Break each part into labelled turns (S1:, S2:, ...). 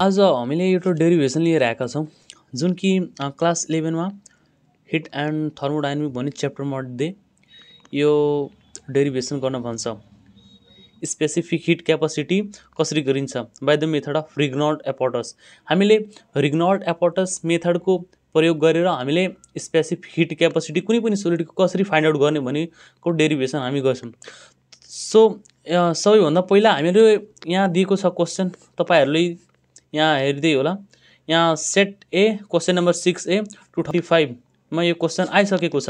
S1: आज हामीले एउटा डेरिभेसन लिएर आएका छौँ जुन कि क्लास 11 मा हिट एन्ड थर्मोडाइनामिक भन्ने च्याप्टरमा मध्ये यो डेरिभेसन गर्न भन्छ। स्पेसिफिक हिट क्यापासिटी कसरी गरिन्छ by the method of Grignard एपोर्टस। हामीले रिग्नार्ड एपोर्टस मेथडको प्रयोग गरेर हामीले स्पेसिफिक हिट क्यापासिटी कुनै पनि सोलिडको कसरी फाइन्ड आउट गर्ने भनेको डेरिभेसन हामी गर्छौँ। सो सबैभन्दा पहिला हामीले यहाँ दिएको छ क्वेसन, तपाईहरुले यहाँ हेर्दै होला। यहाँ set A question number 6A to 35 मा यो क्वेसन आइसकेको छ।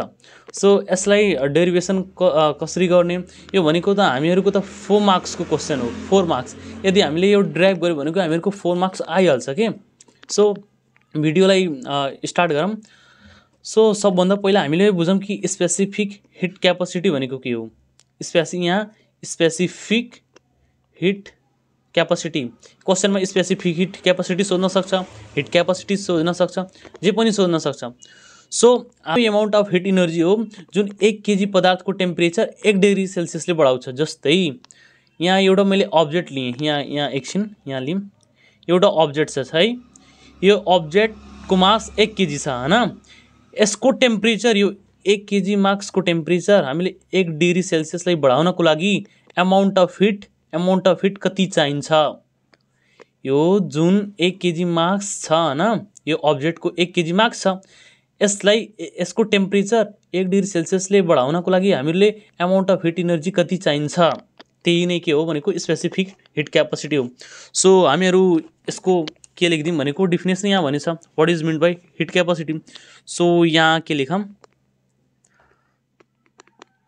S1: सो यसलाई डेरिभेसन कसरी गर्ने यो भनेको त हामीहरुको त 4 मार्क्सको क्वेसन हो, 4 मार्क्स। यदि हामीले यो ड्राइभ गर्यो भनेको हामीहरुको 4 मार्क्स आइहाल्छ के। सो भिडियोलाई स्टार्ट गरौँ। सो सबभन्दा पहिला हामीले बुझौँ कि स्पेसिफिक हिट क्यापासिटी भनेको के हो। स्पेसिफिक हिट क्यापासिटी क्वेसनमा स्पेसिफिक हिट क्यापासिटी सोध्न सक्छ, हिट क्यापासिटी सोध्न सक्छ, जे पनि सोध्न सक्छ। So amount of heat energy हो जुन 1 केजी पदार्थको टेम्परेचर 1 डिग्री सेल्सियसले बढाउँछ। जस्तै यहाँ एउटा मैले अब्जेक्ट लिएँ, यहाँ एकछिन यहाँ लिऊँ। एउटा अब्जेक्ट छ है, यो अब्जेक्टको मास 1 केजी छ हैन। यसको टेम्परेचर यो 1 केजी मासको टेम्परेचर हामीले 1 डिग्री सेल्सियसलाई बढाउनको लागि एमाउन्ट अफ हिट कति चाहिन्छ। यो जुन 1 केजी मास छ हैन, यो अब्जेक्टको 1 केजी मास छ, यसको टेम्परेचर 1 डिग्री सेल्सियसले बढाउनको लागि हामीले एमाउन्ट अफ हिट इनर्जी कति चाहिन्छ, त्यही नै के हो भनेको स्पेसिफिक हिट क्यापासिटी हो। सो हामीहरु यसको के लेख्दिम भनेको डेफिनेसन यहाँ भनेछ, what is meant by heat capacity. So यहाँ के लेखम,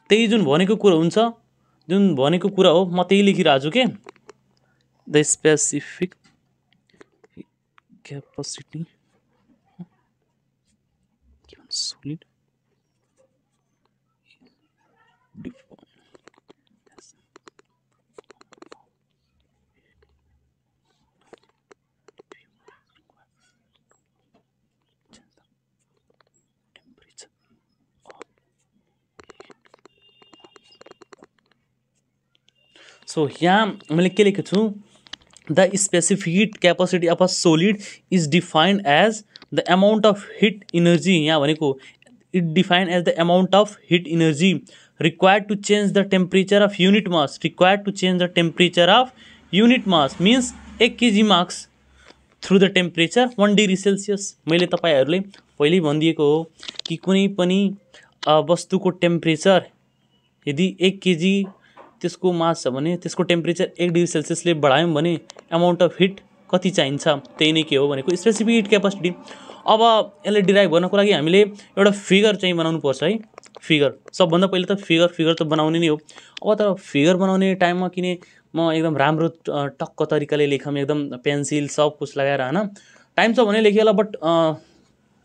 S1: त्यही जुन भनेको कुरा हुन्छ, जुन भनेको कुरा हो म त्यही लेखिरहेको छु के। The specific capacity solid so यहाँ मैले के लेखेको छु, the specific heat capacity of a solid is defined as the amount of heat energy. यहाँ भनेको it defined as the amount of heat energy required to change the temperature of unit mass. Required to change the temperature of unit mass means 1 KG mass through the temperature 1 degree Celsius. मैले तपाईहरुले पहिल्यै भनिदिएको हो कि कुनै पनि वस्तुको temperature यदि 1 केजी त्यसको मास छ भने त्यसको टेम्परेचर 1 डिग्री सेल्सियसले बढायौं भने अमाउन्ट अफ हिट कति चाहिन्छ, त्यही नै के हो भनेको स्पेसिफिक हिट क्यापासिटी। अब यसले डिराइभ गर्नको लागि हामीले एउटा फिगर चाहिँ बनाउनु पर्छ है। फिगर सबभन्दा पहिले त फिगर त बनाउने नै हो। अब तर फिगर बनाउने टाइममा किने म एकदम राम्रो टक्क तरिकाले लेखम, एकदम पेन्सिल सब कुछ लगाएर हैन। टाइम छ भने लेखिएला, बट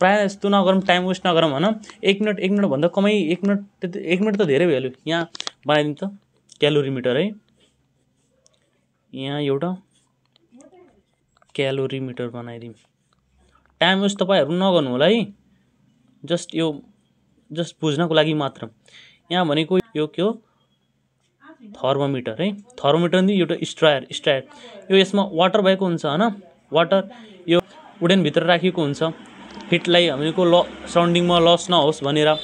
S1: प्राय यस्तो नगरौँ, टाइम वेस्ट नगरौँ हैन। 1 मिनेट भन्दा कमै 1 मिनेट त धेरै भइहाल्यो। यहाँ बनाइदिउँ त क्यालोरीमिटर है। यहाँ एउटा क्यालोरीमिटर बनाइदिउँ। टाइम वेस्ट तपाईहरु नगर्नु होला है, जस्ट बुझ्नको लागि मात्र। यहाँ भनेको यो के हो, थर्मोमिटर है। थर्मोमिटर नि एउटा स्ट्रायर यो यसमा वाटर भएको हुन्छ हैन। वाटर यो वुडन भित्र राखिएको हुन्छ हिटलाई हामीको सराउन्डिङमा लस नहोस् भनेर।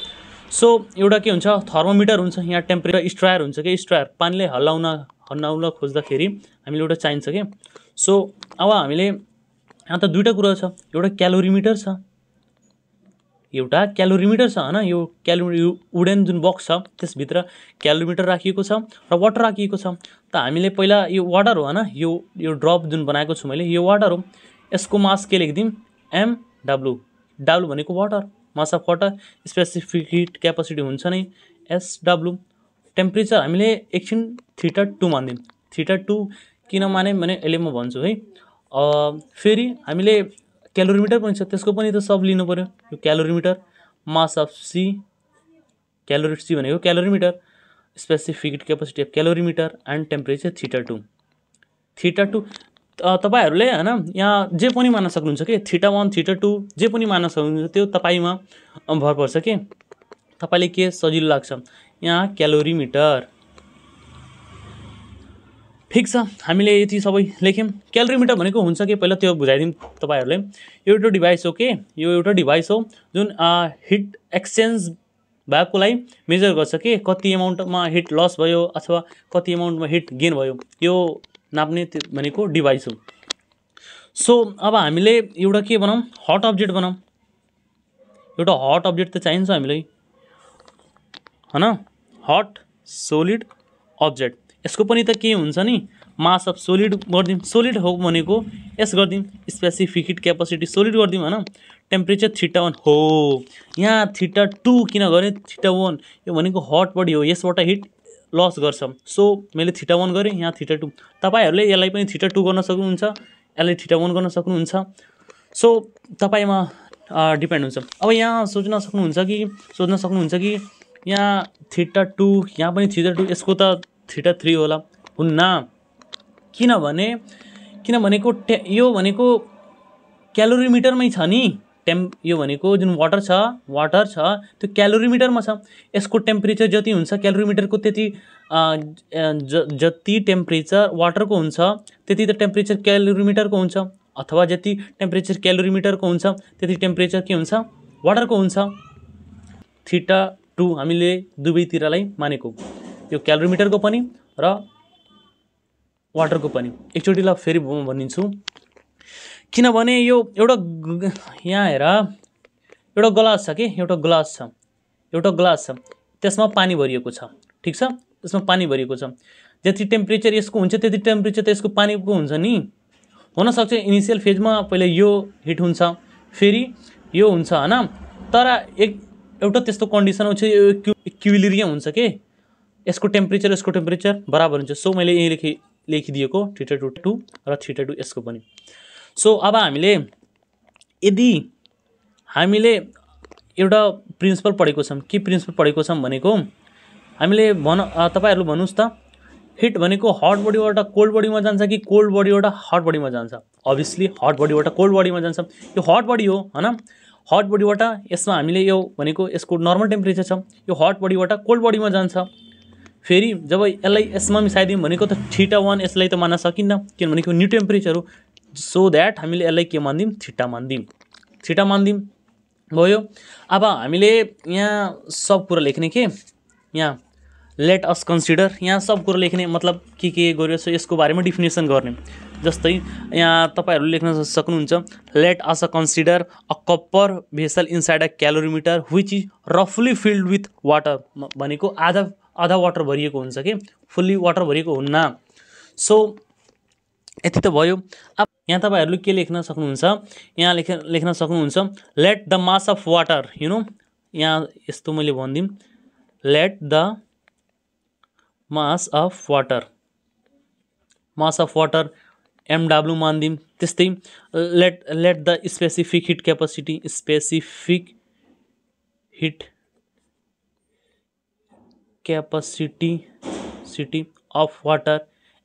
S1: सो एउटा के हुन्छ, थर्मोमिटर हुन्छ, यहाँ टेम्परेचर स्ट्रायर हुन्छ के। स्ट्रायर पानीले हल्लाउन खोज्दाखेरि हामीले एउटा चाहिन्छ के। सो अब हामीले यहाँ त दुईटा कुरा छ, एउटा क्यालोरीमिटर छ हैन। यो वुडन जुन बक्स छ त्यसभित्र क्यालोरीमिटर राखिएको छ र वाटर राखिएको छ। त हामीले पहिला यो वाटर हो हैन, यो ड्रप जुन बनाएको छु मैले, यो वाटर हो। यसको मास के लेख्दिम, mW। W भनेको water, mass of water. Specific heat capacity हुन्छ नै SW। टेम्परेचर हामीले एकछिन θ2 मान्दिम। θ2 किन माने भने अहिले म भन्छु है। फेरि हामीले क्यालोरीमिटर पनि छ, त्यसको पनि त सब लिनु पर्यो। यो calorimeter, mass of C, calorie C भनेको calorimeter, specific heat capacity of calorimeter and temperature θ2 तपाईहरुले हैन यहाँ जे पनि मान्न सक्नुहुन्छ के। θ1 θ2 जे पनि मान्न सक्नुहुन्छ, त्यो तपाईमा भर पर्छ के। तपाईले के सजिलो लाग्छ। यहाँ क्यालोरीमिटर ठिक छ, हामीले यति सबै लेख्यौँ। क्यालोरिमिटर भनेको हुन्छ के पहिला त्यो बुझाइदिउँ तपाईँहरूले। यो एउटा डिभाइस हो के, यो एउटा डिभाइस हो जुन हिट एक्सचेन्ज भएकोलाई मेजर गर्छ के, कति एमाउन्टमा हिट लस भयो अथवा कति एमाउन्टमा हिट गेन भयो, यो नाप्ने भनेको डिभाइस हो। सो अब हामीले एउटा के बनाऊँ, हट अब्जेक्ट बनाऊँ। एउटा हट अब्जेक्ट त चाहिन्छ हामीलाई हैन, हट सोलिड अब्जेक्ट। यसको पनि त के हुन्छ नि, मास अफ सोलिड गरिदिउँ। सोलिड हो भनेको यस गरिदिउँ, स्पेसिफिक हिट क्यापासिटी सोलिड गरिदिउँ हैन। टेम्परेचर θ1 हो, यहाँ θ2 किन गरेँ, θ1 यो भनेको हट बडी हो, यसबाट हिट लस गर्छ। सो मैले θ1 गरेँ, यहाँ θ2। तपाईँहरूले यसलाई पनि θ2 गर्न सक्नुहुन्छ, यसलाई θ1 गर्न सक्नुहुन्छ। सो तपाईँमा डिपेन्ड हुन्छ। अब यहाँ सोच्न सक्नुहुन्छ कि यहाँ θ2, यहाँ पनि θ2, यसको त θ3 होला। हुन्न, किनभनेको यो भनेको क्यालोरिमिटरमै छ नि। यो भनेको जुन वाटर छ त्यो क्यालोरिमिटरमा छ। यसको टेम्परेचर जति हुन्छ क्यालोरिमिटरको त्यति जति टेम्परेचर वाटरको हुन्छ त्यति त टेम्परेचर क्यालोरिमिटरको हुन्छ, अथवा जति टेम्परेचर क्यालोरिमिटरको हुन्छ त्यति टेम्परेचर के हुन्छ, वाटरको हुन्छ। θ2 हामीले दुवैतिरलाई मानेको, यो क्यालोरिमिटरको पनि र वाटरको पनि। एकचोटि ल फेरि भनिदिन्छु, किनभने यो एउटा यहाँ हेर, एउटा ग्लास छ के, एउटा ग्लास छ, त्यसमा पानी भरिएको छ। ठिक छ, त्यसमा पानी भरिएको छ। जति टेम्परेचर यसको हुन्छ त्यति टेम्परेचर त यसको पानीको हुन्छ नि। हुनसक्छ इनिसियल फेजमा पहिला यो हिट हुन्छ, फेरि यो हुन्छ हैन, तर एउटा त्यस्तो कन्डिसन हुन्छ, यो इक्विलिब्रियम हुन्छ के, यसको टेम्परेचर बराबर हुन्छ। सो मैले यही लेखिदिएको θ2 र θ2 यसको पनि। सो अब यदि हामीले एउटा प्रिन्सिपल पढेको छौँ, के प्रिन्सिपल पढेको छौँ भनेको, हामीले तपाईँहरू भन्नुहोस् त, हिट भनेको हट बडीबाट कोल्ड बडीमा जान्छ कि कोल्ड बडीबाट हट बडीमा जान्छ? अभियसली हट बडीबाट कोल्ड बडीमा जान्छ। यो हट बडी हो हैन, हट बडीबाट यसमा हामीले यो भनेको यसको नर्मल टेम्परेचर छ, यो हट बडीबाट कोल्ड बडीमा जान्छ। फेरि जब यसलाई यसमा मिसाइदिउँ भनेको त θ1 यसलाई त मान्न सकिन्न, किनभने यो न्यू टेम्परेचर हो। सो द्याट हामीले यसलाई के मान्दिउँ, θ मान्दिउँ भयो। अब हामीले यहाँ सब कुरा लेख्ने के, यहाँ लेट अस कन्सिडर, यहाँ सब कुरा लेख्ने, मतलब के गरिरहेको छ यसको बारेमा डिफिनेसन गर्ने। जस्तै यहाँ तपाईँहरूले लेख्न सक्नुहुन्छ, let us consider a copper vessel inside a calorimeter which is रफली फिल्ड विथ वाटर। भनेको आधा वाटर भरिएको हुन्छ कि फुल्ली वाटर भरिएको हुन्न। सो यति त भयो। अब यहाँ तपाईँहरूले के लेख्न सक्नुहुन्छ, यहाँ लेख्न सक्नुहुन्छ, let the mass of water, यहाँ यस्तो मैले भनिदिउँ, let the mass of water MW मान्दिउँ। त्यस्तै let the specific heat capacity of water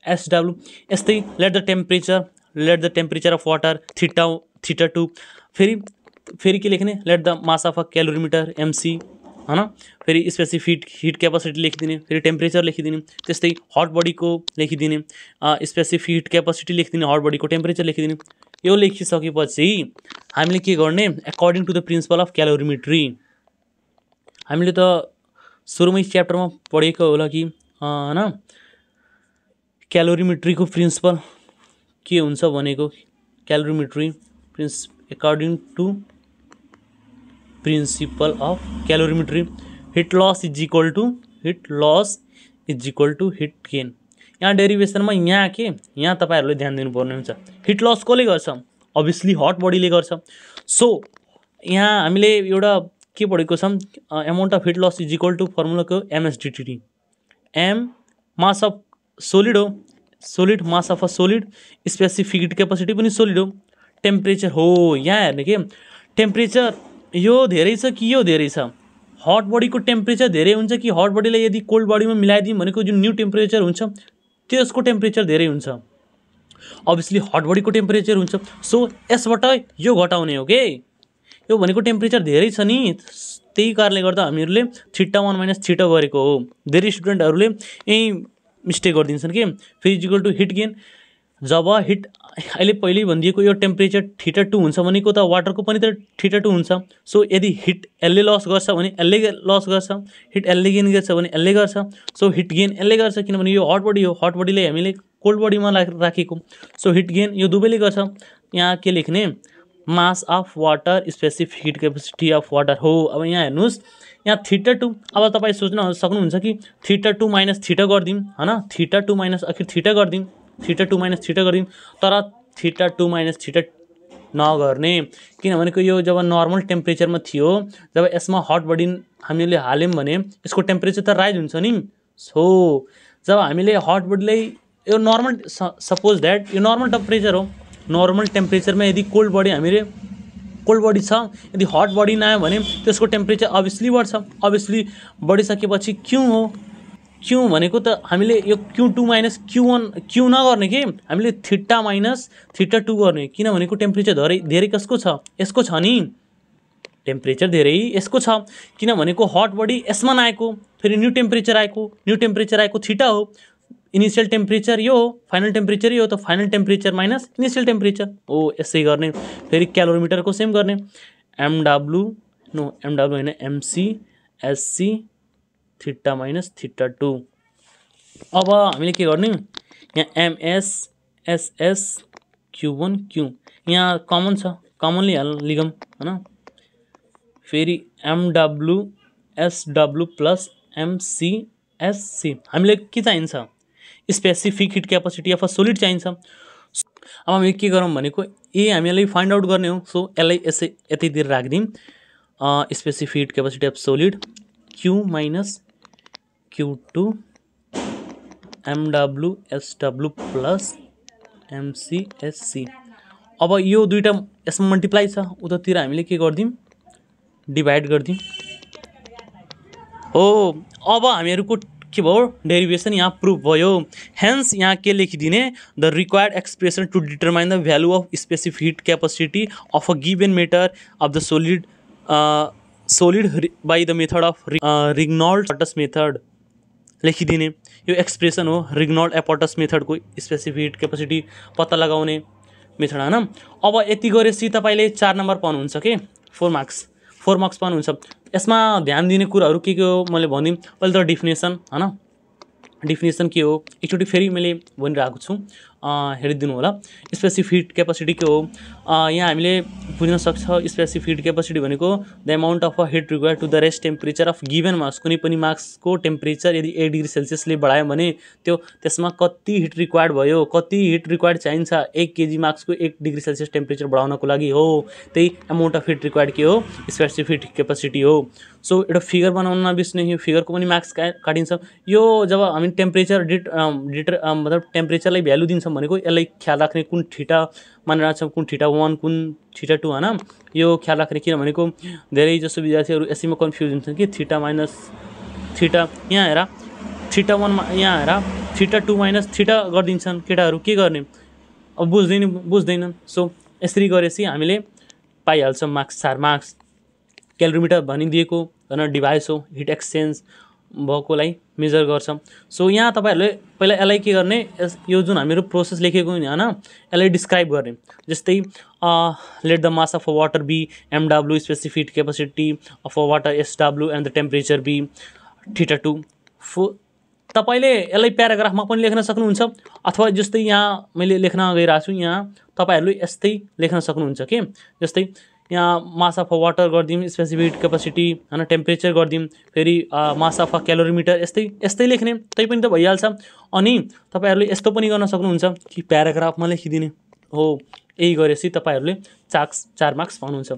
S1: SW। यस्तै let the temperature of water θ2। फेरि के लेख्ने, let the mass of a calorimeter MC हैन, फेरि स्पेसिफिक हिट क्यापासिटी लेखिदिने, फेरि टेम्परेचर लेखिदिने। त्यस्तै हट बडीको लेखिदिने, स्पेसिफिक हिट क्यापासिटी लेखिदिने, हट बडीको टेम्परेचर लेखिदिने। यो लेखिसकेपछि हामीले के गर्ने, according to the principle of calorimetry. हामीले त सुरुमै च्याप्टरमा पढेको होला कि हैन, क्यालोरिमेट्रीको प्रिन्सिपल के हुन्छ भनेको, calorimetry according to principle of calorimetry, heat loss is equal to heat gain. यहाँ डेरिभेसनमा यहाँ तपाईँहरूले ध्यान दिनुपर्ने हुन्छ, हिट लस कसले गर्छ, अभियसली हट बडीले गर्छ। सो यहाँ हामीले एउटा के पढेको छौँ, amount of heat loss is equal to फर्मुलाको MSDT। M mass of solid हो, solid mass of a solid, specific heat capacity पनि सोलिड हो, टेम्परेचर हो। यहाँ हेर्ने के, टेम्परेचर यो धेरै छ कि यो धेरै छ, हट बडीको टेम्परेचर धेरै हुन्छ कि हट बडीलाई यदि कोल्ड बडीमा मिलाइदिउँ भनेको जुन न्यू टेम्परेचर हुन्छ त्यसको टेम्परेचर धेरै हुन्छ। अभियसली हट बडीको टेम्परेचर हुन्छ। सो यसबाट यो घटाउने हो के, यो भनेको टेम्परेचर धेरै छ नि, त्यही कारणले गर्दा हामीहरूले θ1 - θ गरेको हो। धेरै स्टुडेन्टहरूले यही मिस्टेक गरिदिन्छन् कि फेरि is equal to heat gain जब हिट अहिले पहिल्यै भनिदिएको यो टेम्परेचर θ2 हुन्छ भनेको त वाटरको पनि त θ2 हुन्छ सो यदि हिट यसले लस गर्छ भने यसले लस गर्छ हिट यसले गेन गर्छ भने यसले गर्छ सो हिट गेन यसले गर्छ किनभने यो हट बडी हो हट बडीले हामीले कोल्ड बडीमा राखेको सो हिट गेन यो दुवैले गर्छ यहाँ के लेख्ने मास of water specific heat capacity of water हो अब यहाँ हेर्नुहोस् यहाँ θ2 अब तपाईँ सोच्न सक्नुहुन्छ कि θ2 माइनस θ गरिदिउँ हैन θ2 माइनस आखिर θ गरिदिउँ θ2 माइनस θ गरिदिउँ तर θ2 माइनस θ नगर्ने किनभने यो जब नर्मल टेम्परेचरमा थियो जब यसमा हट बडी हामीले हाल्यौँ भने यसको टेम्परेचर त राइज हुन्छ नि सो जब हामीले हट बडीलाई यो नर्मल सपोज दैट यो नर्मल टेम्परेचर हो नर्मल टेम्परेचरमा यदि कोल्ड बडी हामीले कोल्ड बडी छ यदि हट बडी नआयो भने त्यसको टेम्परेचर अभियसली बढ्छ अभियसली बढिसकेपछि क्यों हो क्यों भनेको त हामीले यो Q2 माइनस Q1 क्यों नगर्ने के हामीले θ माइनस θ2 गर्ने किनभनेको टेम्परेचर धेरै कसको छ यसको छ नि टेम्परेचर धेरै यसको छ किनभनेको हट बडी यसमा नआएको फेरि न्यू टेम्परेचर आएको θ हो इनिशियल टेम्परेचर यो हो फाइनल टेम्परेचर यो हो त final temperature minus initial temperature हो यसै गर्ने फेरि क्यालोरिमिटरको सेम गर्ने एमडब्ल्यू हैन एमसी एससी θ माइनस θ2 अब हामीले के गर्ने यहाँ एमएस एसएस Q1 Q यहाँ कमन छ कमनली लिगम हैन फेरि MW SW plus MC SC हामीले के चाहिन्छ specific heat capacity of a solid चाहिन्छ अब हामीले के गरौँ भनेको हामीले फाइन्ड आउट गर्ने हो सो यसलाई यसै यतितिर राखिदिउँ specific heat capacity of solid Q minus Q2 MW SW plus MCSC अब यो दुईटा यसमा मल्टिप्लाई छ उतातिर हामीले के गर्दिम डिभाइड गर्दिम हो अब हामीहरुको के भयो डेरिवेसन यहाँ प्रुफ भयो हेन्स यहाँ के लेखिदिने the required expression to determine the value of specific heat capacity of a given matter of the solid by the method of Regnault's method लेखिदिने यो एक्सप्रेसन हो रिग्नॉल्ड-एपोर्टस मेथड को स्पेसिफिक हिट क्यापेसिटी पत्ता लगाउने method हैन अब यति गरेपछि तपाईले 4 नम्बर पाउनुहुन्छ के 4 मार्क्स पाउनुहुन्छ यसमा ध्यान दिने कुराहरु के हो मैले भनिदिम पहिले त डेफिनेसन हैन डेफिनेसन के हो एकचोटी फेरि मैले भनिरहेको छु हेरिदिनु होला स्पेसिफिक हिट क्यापेसिटी के हो यहाँ हामीले बुझ्न सक्छ स्पेसिफिक हिट क्यापेसिटी भनेको the amount of a heat required to the rest temperature of given mass कुनै पनि मासको टेम्परेचर यदि 1 डिग्री सेल्सियस ले बढायो भने त्यसमा कति हिट रिक्वायर्ड भयो कति हिट रिक्वायर्ड चाहिन्छ 1 केजी मासको 1 डिग्री सेल्सियस टेम्परेचर बढाउनको लागि हो त्यही अमाउन्ट अफ हिट रिक्वायर्ड के हो स्पेसिफिक हिट क्यापेसिटी हो सो एउटा फिगर बनाउन नबिर्सने यो फिगरको पनि मार्क्स काटिन्छ यो जब हामी टेम्परेचर मतलब टेम्परेचरलाई भ्यालु दिन्छौं भनेको यसलाई ख्याल राख्ने कुन थीटा मानेर छ कुन θ1 कुन θ2 हैन यो ख्याल राख्ने किन भनेको धेरै जसो विद्यार्थीहरु यसैमा कन्फ्युज हुन्छन् कि थीटा माइनस थीटा यहाँ हेर θ1 यहाँ हेर θ2 माइनस थीटा गर्दिन्छन् केटाहरु के गर्ने अब बुझ्दैनन् सो यसरी गरेपछि हामीले पाइहाल्छौं मार्क्स 4 मार्क्स क्यालोरिमिटर भनिदिएको हैन डिभाइस हो हिट एक्सचेन्ज भएकोलाई मेजर गर्छ सो यहाँ तपाईहरुले पहिला यसलाई के गर्ने यो जुन हामीहरु प्रोसेस लेखेको हैन यसलाई डिस्क्राइब गर्ने जस्तै let the mass of a water be MW specific capacity of a water SW and the temperature be θ2 तपाईले यसलाई प्याराग्राफमा पनि लेख्न सक्नुहुन्छ अथवा जस्तै यहाँ मैले लेख्न गइरहेको छु यहाँ तपाईहरुले यस्तै लेख्न सक्नुहुन्छ के जस्तै यहाँ मास अफ वाटर गर्दिम स्पेसिफिक क्यापेसिटी हैन टेम्परेचर गर्दिम फेरि मास अफ क्यालोरिमिटर यस्तै लेख्ने तै पनि त भइहाल्छ अनि तपाईहरुले यस्तो पनि गर्न सक्नुहुन्छ कि प्याराग्राफमा लेखिदिने हो यही गरेपछि तपाईहरुले 4 मार्क्स पाउनुहुन्छ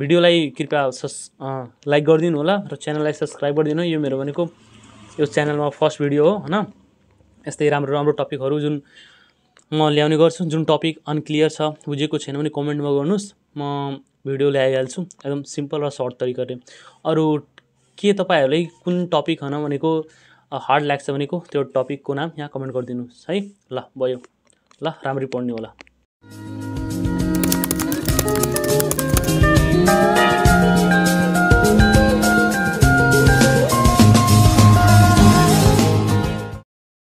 S1: भिडियोलाई कृपया लाइक गरिदिनु होला र च्यानललाई सब्स्क्राइब गरिदिनु यो मेरो भनेको यो च्यानलमा फर्स्ट भिडियो हो हैन यस्तै राम्रो टपिकहरु जुन म ल्याउने गर्छु जुन टपिक अनक्लियर छ बुझेको छैन भने कमेन्टमा गर्नुस् म भिडियो ल्याइहाल्छु एकदम सिम्पल र सर्ट तरिकाले अरु के तपाईहरुलाई कुन टपिक हैन भनेको हार्ड लाग्छ भनेको त्यो टपिकको नाम यहाँ कमेन्ट गरिदिनुस् है ल भयो ल राम्ररी पढ्नु होला।